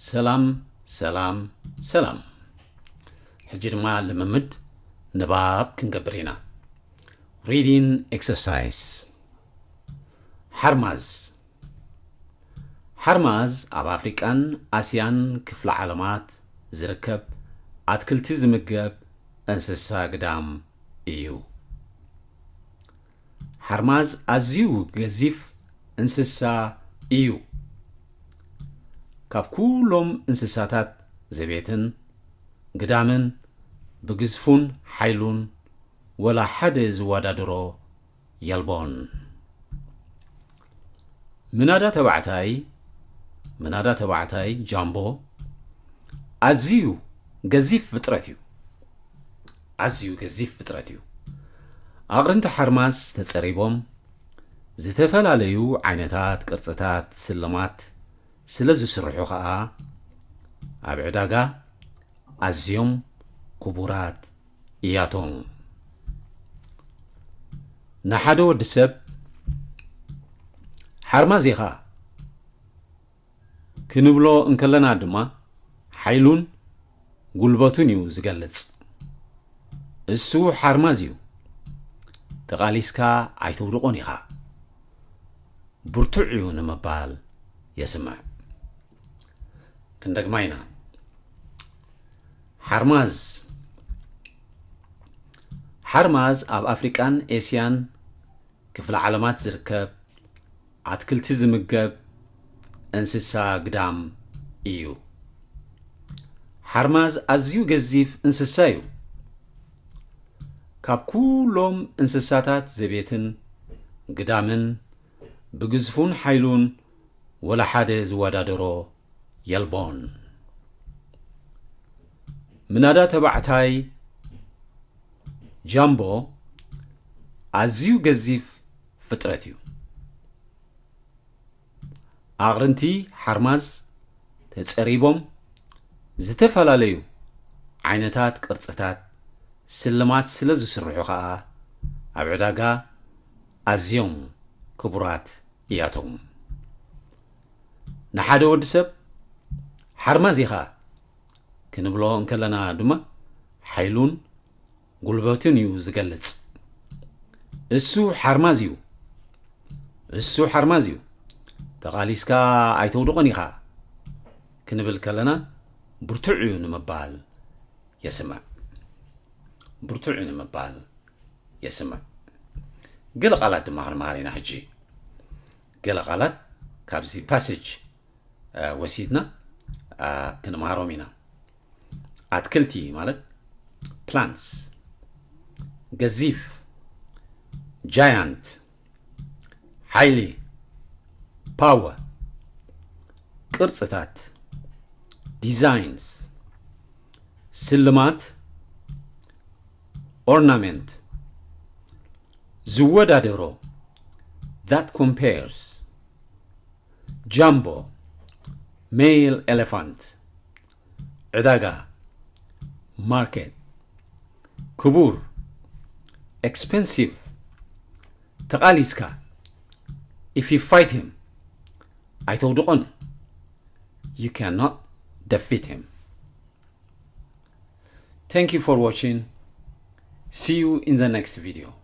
ሰላም ሰላም ሰላም። ሕጂ ድማ ልምምድ ንባብ ክንገብር ኢና። Reading exercise። ሓርማዝ። ሓርማዝ ኣብ ኣፍሪቃን ኣስያን ክፍለ ዓለማት ዝርከብ ኣትክልቲ ዝምገብ እንስሳ ግዳም እዩ። ሓርማዝ ኣዝዩ ገዚፍ እንስሳ እዩ። ካብ ኩሎም እንስሳታት ዘቤትን ግዳምን ብግዝፉን ሓይሉን ወላ ሓደ ዝወዳደሮ የልቦን። ምናዳ ተባዕታይ፣ ምናዳ ተባዕታይ ጃምቦ ኣዝዩ ገዚፍ ፍጥረት እዩ። ኣዝዩ ገዚፍ ፍጥረት እዩ። ኣቕርንቲ ሓርማዝ ተጸሪቦም ዝተፈላለዩ ዓይነታት ቅርጽታት ስልማት ስለ ዝስርሑ ኸኣ ኣብ ዕዳጋ ኣዝዮም ክቡራት እያቶም። ንሓደ ወዲ ሰብ ሓርማዝ ኢኻ ክንብሎ እንከለና ድማ ሓይሉን ጉልበቱን እዩ ዝገልጽ። እሱ ሓርማዝ እዩ። ተቓሊስካ ኣይተውድቖን ኢኻ። ብርቱዕ እዩ ንምባል የስምዕ። ክንደግማ ኢና። ሓርማዝ። ሓርማዝ ኣብ ኣፍሪቃን ኤስያን ክፍለ ዓለማት ዝርከብ ኣትክልቲ ዝምገብ እንስሳ ግዳም እዩ። ሓርማዝ ኣዝዩ ገዚፍ እንስሳ እዩ። ካብ ኩሎም እንስሳታት ዘቤትን ግዳምን ብግዝፉን ሓይሉን ወላ ሓደ ዝወዳደሮ የልቦን። ምናዳ ተባዕታይ ጃምቦ ኣዝዩ ገዚፍ ፍጥረት እዩ። ኣቕርንቲ ሓርማዝ ተጸሪቦም ዝተፈላለዩ ዓይነታት ቅርጽታት ስልማት ስለ ዝስርሑ ኸኣ ኣብ ዕዳጋ ኣዝዮም ክቡራት እያቶም። ንሓደ ወዲ ሰብ ሓርማዝ ኢኻ ክንብሎ እንከለና ድማ ሓይሉን ጉልበቱን እዩ ዝገልጽ። እሱ ሓርማዝ እዩ። እሱ ሓርማዝ እዩ። ተቓሊስካ ኣይተውድቖን ኢኻ ክንብል ከለና ብርቱዕ እዩ ንምባል የስምዕ። ብርቱዕ እዩ ንምባል የስምዕ። ገለ ቃላት ድማ ክንመሃር ኢና ሕጂ። ገለ ቃላት ካብዚ ፓሴጅ፣ እ፣ ወሲድና፣ እ፣ ክንመሃሮም ኢና። ኣትክልቲ ማለት ፕላንትስ፣ ገዚፍ፣ ጃያንት፣ ሓይሊ፣ ፓወር፣ ቅርጽታት፣ ዲዛይንስ፣ ስልማት፣ ኦርናሜንት፣ ዝወዳደሮ፣ that compares፣ ጃምቦ፣ ሜል ኤሌፋንት፣ ዕዳጋ፣ ማርኬት፣ ክቡር፣ ኤክስፐንሲቭ፣ ተቓሊስካ፣ if you fight him፣ ኣይተውድቖን፣ you cannot defeat him። Thank you for watching. See you in the next video.